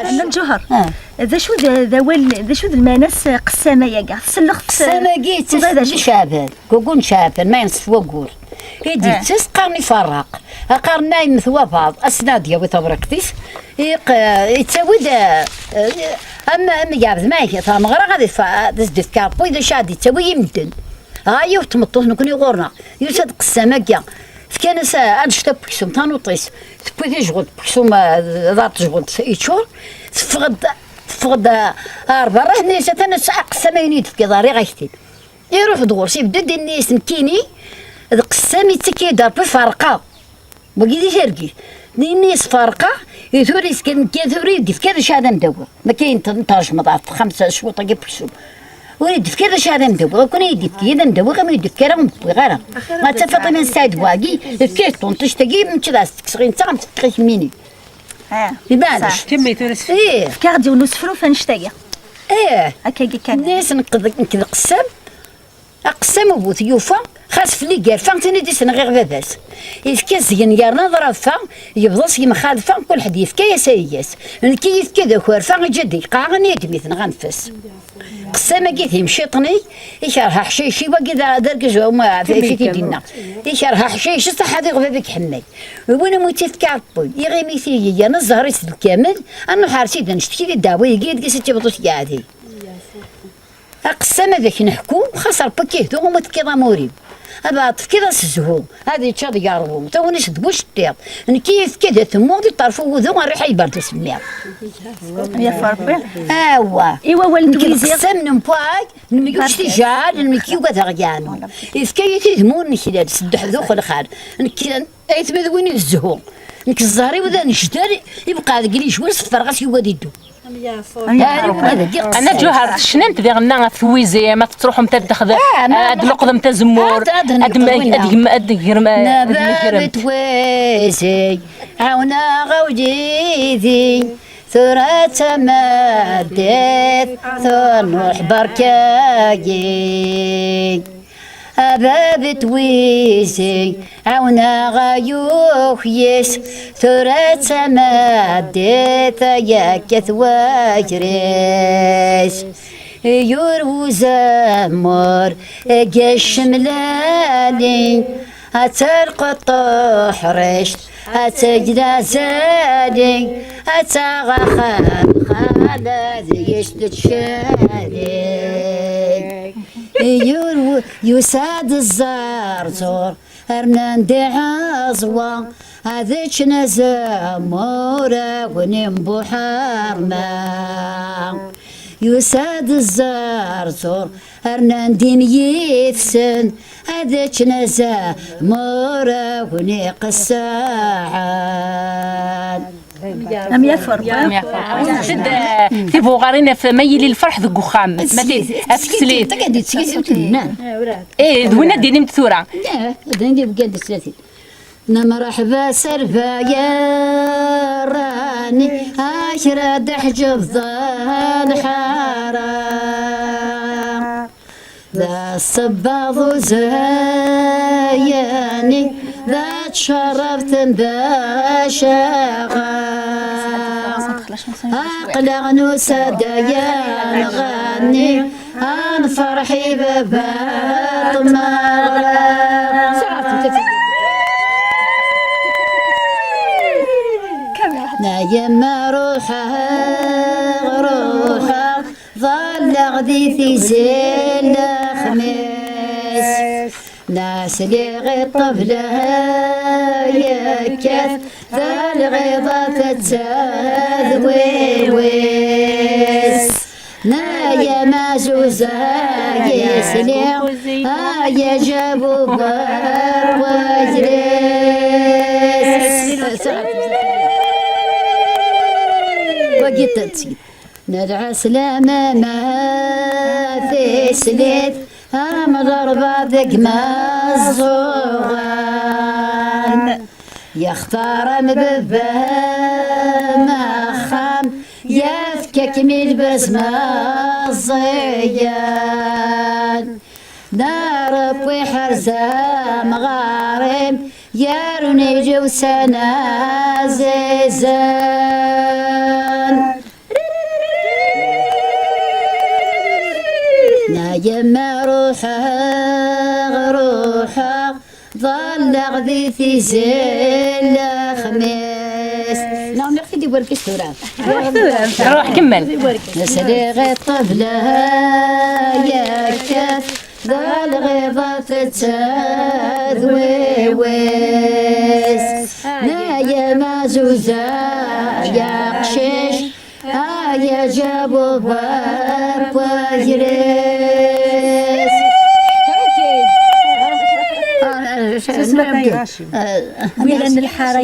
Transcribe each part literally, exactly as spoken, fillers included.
Nna Lǧuher, d acu d d awal, d acu d lmeɛna-s qessama-agi? Tsellex s Qessam-agi yettas-d Caɛban, Gugu n Caɛban, ma yenṣef waggur. I d-yettas qqaren iferraq. Qqaren ma yemmet wabaḍ, ass-nni ad d-yawi tabṛikt-is. Iq-, yettawi-d, eh, am, am yeɛbed ma iga tameɣra, ad ifa-, ad as-d-ifk Ṛebbi d acu ad d-yettawi i medden. Dɣa yiwet tmeṭṭut nekni ɣur-neɣ, yusa-d qessam-agi. Fkan-as, eh, annect-a n weksum, tanuṭ-is. Tewwi tijɣelt n weksum, eh, d aṭejɣel yeččur. Teffeɣ-d, teffeɣ-d, eh, ɣer berra, tenna-yas, "Atan aqessam ayen i d-tefkiḍ, rriɣ-ak-t-id." Iruḥ-d ɣur-s, ibedd-d, inna-yas, "Nekkini d qessam, yettak-iyi-d Ṛebbi, ferqeɣ." Wagi di targit. Nini-s ferqeɣ, i tura yezga nekk tura i d-ifka d acu ad am-d-awiɣ. Ma kayen n terjmeḍ ɣef texxamt cwiṭ-agi n weksum. Ur i d-ifka d acu ad am-d-awiɣ. Akk i d-ifka ad am-d-awiɣ, am i d-ifka ara ur m-wwiɣ ara. Ma d Faṭima n Saɛid wagi, efk-as tunṭict-agi, mačči d as-tekkseɣ i netta, am tekkseɣ i kemmini. Ibeɛdec. Kemmini tura. Ih. Fkiɣ-d yiwen usefru f annect-agi. Ih. Akkagi kan. Nni-as nekk d, nekk d qessam. Aqessam ubu t-yufa, xas fell-i yerfa, tin i d-isenɣiɣ baba-s. Ifka zgen yerna d Ṛebfa, yebḍa s yemxalfa, kul ḥedd yefka-yas ayes. Nekk i yefka d akerfa, iǧǧa-d iqaɛen, yeddem-iten ɣer nnfes. Qessam-agi d imciṭen-ik, ikerh aḥcic-iw, wagi d, d argaz, um, f-, f-, i t-id-inna. Ikerh aḥcic, ṣaḥa diɣ baba-k ḥemmel. Win umi tt-ifka Ṛebbi, iɣimi tigi, yerna zzher-is d lkamel, ad nruḥ ar sida, necteki di ddeɛwa-agi, deg-s i tt-yebḍu tgeɛdi. Aqessam ad ak-neḥku, xas Ṛebbi ad k-ihdu, umi tefkiḍ amur-iw. Abeɛd tefkiḍ-as zzhu, ad yečč ad yerwu, tagnit d bucettiḍ. Nekk i yefka d atemmu, di ṭṭerf ugudu, rriḥa yebɛed asemmiḍ. Yaf Ṛebbi. Awa. I wawal n twizi. Nekk d qessam n mpuɛag, nmyuc tijaɛal, nekk yugi ad aɣ-yeɛnu. Yefka-yi-t-id mu neklal, s ddeḥ d uxelxal. Nekk, aytma d win i d zzhu. Nekk zzher-iw d anejdal, ibqeɛ deg lijwir, sefreɣ-as yugi ad iddu. Nna Ǧuher, tecnamt diɣenna ɣef twizi, ma tettruḥumt ad texdem, ad d-leqdemt azemmur, ad, ad, ad, ad gem-, ad d-tegrem, ad d-tegrem. Twizi, ɛawneɣ awlidi, tura d tamaddit, turnuḥ berkagi. A bab n twizi, ɛawneɣ ayukyis, tura d tamaddit, ay akkat wagris. Yur uzemmur, eg acemlali, ad terqeḍ tuḥrict, ad teg d azali, ad taɣ axxam xala deg-s tettcali. Yur-, yusa-d zzerẓur, rnan-d iɛeẓwa, ad ččen azemmur agni n Buḥerma. Yusa-d zzerẓur, rnan-d imyifsen, ad ččen azemmur agni qessaɛen. Am yaf Ṛebbi. Am yaf Ṛebbi. Ǧed, eh, tibuɣarin ɣef ma yili lferḥ deg uxxam. Ma ti-, ɣef teslit. Eh, d win ad d-tinimt tura. Namraḥba s rrba yerrani, akra d-ḥǧeb d lḥara. D asebbaḍ uzayani, d tcerrabt n bacaɣa. Aql-aɣ nusa-d ay anɣani, ad nferḥ i baba tmeɣra. Nayemma ruḥeɣ, ruḥeɣ, ḍalleɣ di tizi n lexmis. Nasliɣ i ṭṭebla yekkat, talɣiḍa tettad wiwis. Naya mazuz ay isli, ay ajabuber wajris. Wagi d-, Nerɛa s lamama tislit, am ḍerba deg Meẓẓuɣan. Yextar am baba-m axxam, yefka-kem i lbaz Meẓẓiyan. Nara wwi ḥerz amɣar-im, yernu iǧewsan azizan. Yemma ruḥeɣ, ruḥeɣ, ḍalleɣ di tizi n lexmis. Neɣ nniɣ-t-id i wergis tura. Ruḥ tura. Ruḥ, kemmel. Sliɣ i ṭṭebla yekkat, d lɣiḍa tettadwiwis. Naya mazuza ya qcic, ay ajabuba n wagris. Susmet ay lḥara.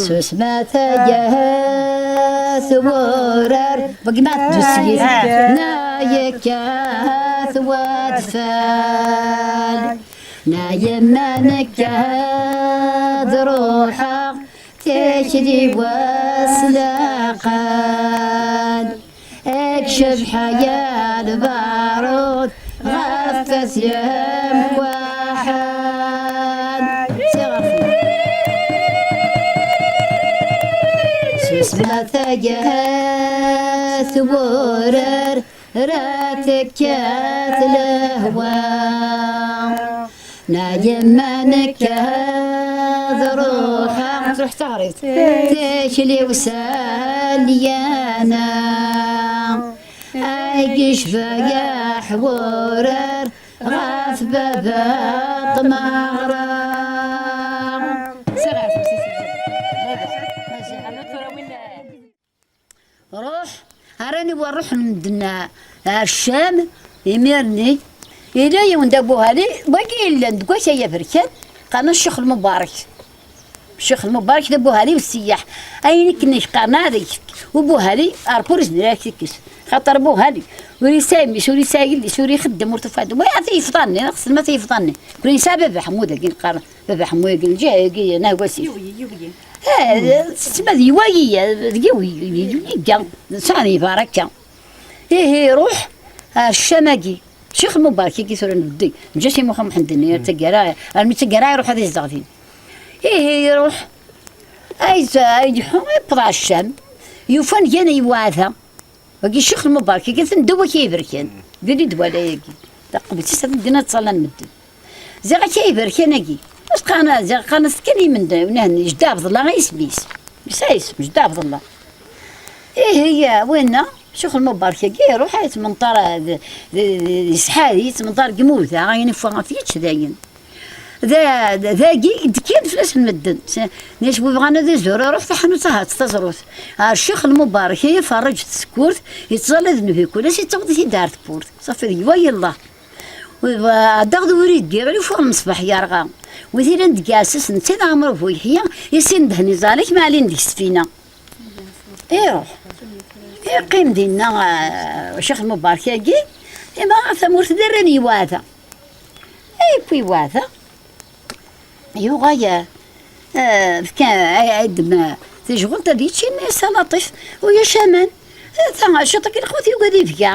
Susmet ay twurar. Bgmat d usgit. Na yekkat wadfal. Na yemma nekka ad ruḥeɣ. Tikli waslaqan, ad cebḥa ya lbarud, ɣef at yemkwaḥan. Susma tagat wurar, ra tekkat lehwa. Na yemma nekka ad ruḥeɣ. Truḥ teɣrit. Tikli-w s alyana. Ay yecba yaḥ wurar ɣef baba tmeɣra. Ruḥ, rran i wa ruḥen medden ar Ccam, imir-nni, yella yiwen d abuhali, wagi yellan deg wakay aberkan, qqaren Ccix Lmubarek. Ccix Lmubarek d abuhali u sseyyaḥ. Ayen i k-nnek qqaren ad ak-t-fk ubuhali, Ṛebbi ur izmir ad ak-t-ikkes. Xaṭer abuhali, ur yesɛi mmi-s, ur yesɛi yelli-s, ur ixeddem, ur tufa d-, wa, a tiyefḍan-nni, neɣ tessnem a tiyefḍan-nni. Kra yesɛa baba Ḥemmu dagi neqqar, baba Ḥemmu-agi, lǧiha-agi, nah wasif. Yiwi, yiwi. Eh, tesma d yiwayi, d yiwi, yegga, sɛan ibaraka. Ihi, iruḥ ar Ccam-agi. Ccix Lmubarek-agi tura nbeddi. Neǧǧa-t i Muḥ Mḥend-nni, ar taggara, armi d taggara iruḥ ad izdeɣ din. Ihi, iruḥ, ay, ay, iḥu, iwweḍ ar Ccam, yufa-n gan yiweɛda. Wagi Ccix Lmubarek-agi, atan ddaw akka iberkan. Diri-d wala-agi. Taqbelt-is, atan din ad ttẓallan medden. Ziɣ akka iberkan-agi. Ur s-qqaren ara, ziɣ qqaren-as kan imendayen, nehni, Jedda Ɛebdellah i isem-is. Yesɛa isem, Jedda Ɛebdellah. Ihi, winna, Ccix Lmubarek-agi, iruḥ, yettmenṭar, d, d, d, yesḥari, yettmenṭar deg imuda, ayen iffeɣ ɣef yečč dayen. Da, da, dagi, d-kkan fell-asen medden. S-, nni-as, "Wi bɣan ad izur, iruḥ taḥanut, ahat, taẓrut." Ar Ccix Lmubarek, iferreǧ tsekkurt, yettẓalla d nnbi kul ass, yettaweḍ-it-id ar tewwurt. Ṣafi, d gma yella. Ɛeddaɣ d wrid n yiɣil, ufiɣ lmeṣbaḥ yerɣa. Wid yellan deg iɛessasen, netta d Ɛmer Bu Yeḥya, i sin dehn iẓalek, ma ɛlin deg sfina. Iruḥ. Iqqim dinna, eh, Ccix Lmubarek-agi, ima tamurt d rran yiweɛda. Yewwi weɛda. Yuɣal, eh, fkan, eh, ɛeddem, eh, tajɣelt ad yečč, yenna-yas a Laṭif, ulac aman. Eh, ta, ciṭ akken lqut yugad ibga.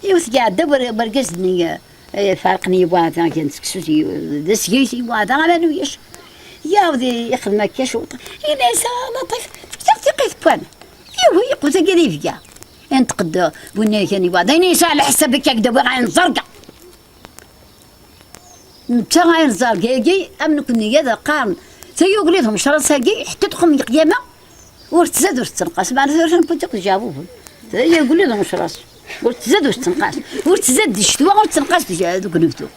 Yiwet iɛedda wer-, wergaz-nni, eh, eh, ferqen yiweɛda, gan seksu d asgayt yiweɛda, aman ulac. Yaweḍ i-, ixdem akka ciṭ. Yenna-yas a Laṭif, fkiɣ tiqit n waman. Yiwi, iqut akka d ibga. Inṭeq-d winna kan yiweɛda. Yenna-yas a lḥesab akka k-d-awiɣ ɛin ẓerga. Netta ayen ẓerg-agi, am nekkni ad qqaren, tayugli d umecras-agi, ḥetta txum lqiyama, ur tzad ur tettenqas, meɛna tura newwi-tt akk d ijeɛbuben. Tayugli d umecras, ur tzad ur tettenqas, ur tzad di ccetwa, ur tettenqas di, deg unebdu.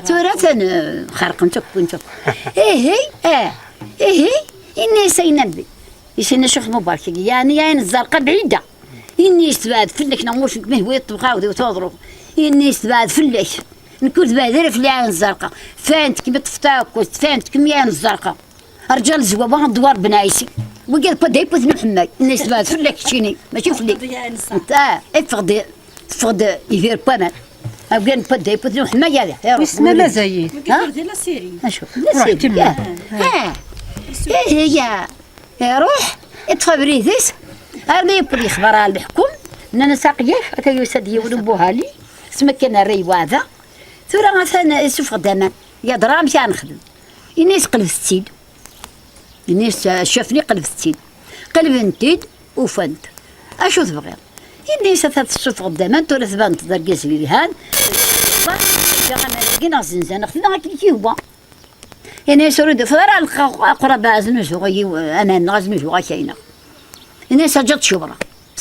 Tura atan, eh, xerqent akk, wwint akk. Ihi, eh, ihi, ini-as ay Nnbi. Isinna Ccix Mubarek-agi, yeɛni ayen zzerqa bɛida. Ini-as tebɛed fell-ak, neɣ mucen kem ihwi ṭṭebxa, ur d-iwet uḍru. Ini-as tebɛed fell-ak. Nekk ur tebɛed ara fell-i ɛin zzerqa. Fant-kem i ṭṭfet aɛekkaz, fant-kem i ɛin zzerqa. Rǧal zwawa, ddwar Ben Ɛisi. Wigi d padda yewwet n uḥemmay. Ini-as tebɛed fell-ak keččini, mačči fell-i. Ah, iffeɣ-d, teffeɣ-d Yidir n waman. Awgan n padda yewwet n uḥemmay, ad iruḥ. Wissen ma mazal-it? Ha? Acu? Ruḥ kemmel. Ah. Ah. Ihi, ya. Iruḥ, iṭṭef abrid-is, armi yewweḍ yexbar ɣer leḥkum, nnan-as aqyaf, ata yusa-d yiwen ubuhali, s makken rray weɛda, tura atan isuffeɣ-d aman, yeḍra amek ara nexdem. Ini-as qelbet-tt-id. Ini-as, "Cafni qelbet-tt-id." Qelbent-id, ufan-t. Acu tebɣiḍ? Ini-as ata tessufɣeḍ-d aman, tura tbaneḍ d argaz yelhan. Ẓer, ǧǧiɣ aman-agi neɣ zzenzaneɣ-t, neɣ akken i k-yehwa. Ini-as ur d-tufiḍ ara aqrab ad znuzuɣ aman, neɣ ad znuzuɣ akayneɣ. Ini-as aǧǧa-tt cewra.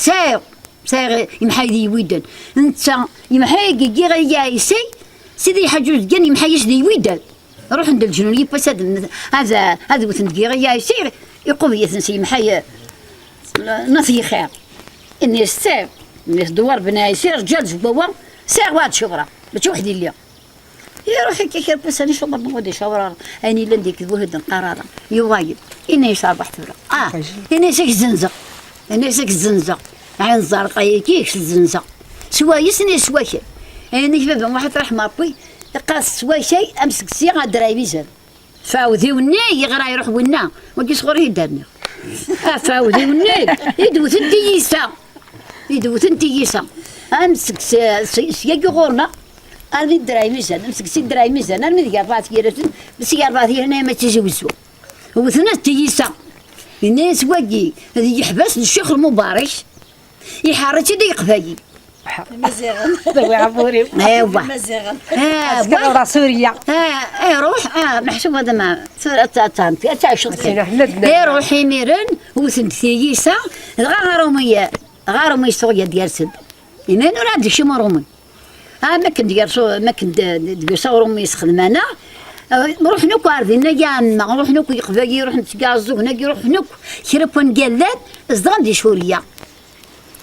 Sɛiɣ, sɛiɣ imḥay d yiwiden. Netta, imḥay-agi, giɣ i ɛisay, sidi lḥaǧ uzgan imḥay-is d yiwiden. Ruḥen-d leǧnun yiwwas ad, ad, ad wten deg yiɣi ɛisay, iqubel-iten s yimḥay, eh, n at yixiṛ. Ini-as sɛiɣ, ini-as dewwer ben ɛisay, rǧal zwawa, sɛiɣ waɛd cewra, mačči weḥd-i lliɣ. Iruḥ akka kra n wass, ani cawar nɣud icawar, ayen yellan deg tbuhid n qarara. Yuɣal-d. Ini-as rbaḥ tura. Ah, ini-as ak zzenzeɣ. Ini-as ak zzenzeɣ. Ɛin ẓerqa-yagi ak zzenzeɣ. Swayes ini-as swakal. Ayen-ik baba Muḥ ad t-raḥem Ṛebbi, iqqas swakay am seg si adray bizan. Fawdiw-nni yeɣra iruḥ winna. Wagi sɣur i d-rniɣ. Afawdiw-nni i d-wten tiyita. I d-wten tiyita. Am seg s-, s-, s-, yagi ɣur-neɣ, armi d Dray Mizan, am seg si Dray Mizan, armi d Gerbaɛt Yiraten, si Gerbaɛt Yiraten, ma d Tizi Wezzu. Wten-as tiyita. Yenna-yas wagi, d yeḥbas n Ccix Lmubarek, iḥerr-itt-id i Yeqbayel. Imaziɣen. Tawi ɛbur-iw. Ewa. Imaziɣen. Ah, azekka wa. Tura Surya. Ah, iruḥ, ah, meḥsub ad ma, tura ad ta-, ad ta-, ad tɛiceḍ kan. Iruḥ imiren, wten-d tiyita, dɣa ɣer Umiya. Ɣer Umiya s-, tuɣ yad-, yers-d. Iman ur ɛad ikcim uṛumi. Ah, makken d-yers u-, makken d-, d-, d-yusa uṛumi yesxedm-aneɣ. Ah, ruḥen akk ar dinna ya ɛemma, ruḥen akk Yeqbayel, ruḥen seg Iɛeẓẓugen-agi, ruḥen akk kra n wungal llan, zedɣen di Surya.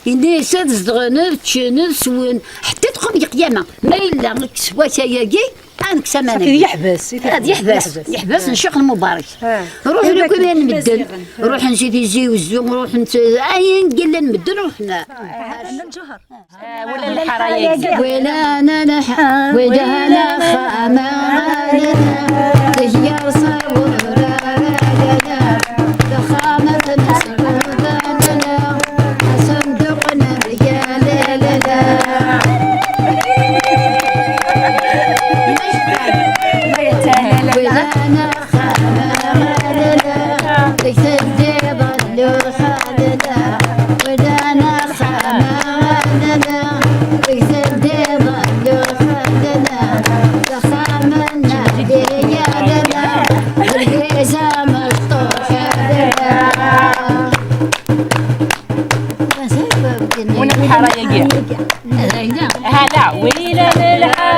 Yenna-yas ad zedɣen, ad ččen, ad swen, ḥetta tqum yeqyama. Ma yella s wakay-agi, ad nekkes aman-agi. Yeḥbes, yeḥbes, yeḥbes. Yeḥbes n Ccix Lmubarek. Ah. Ruḥen akk iman medden, ruḥen si Tizi Wezzu, ruḥen s-, ayen yellan medden, ruḥen. Wala lḥara-yagi. Wala lḥara-yagi. Wala lḥara-yagi. Wala lḥara-yagi. Wala lḥara-yagi. Hada, wala lḥara.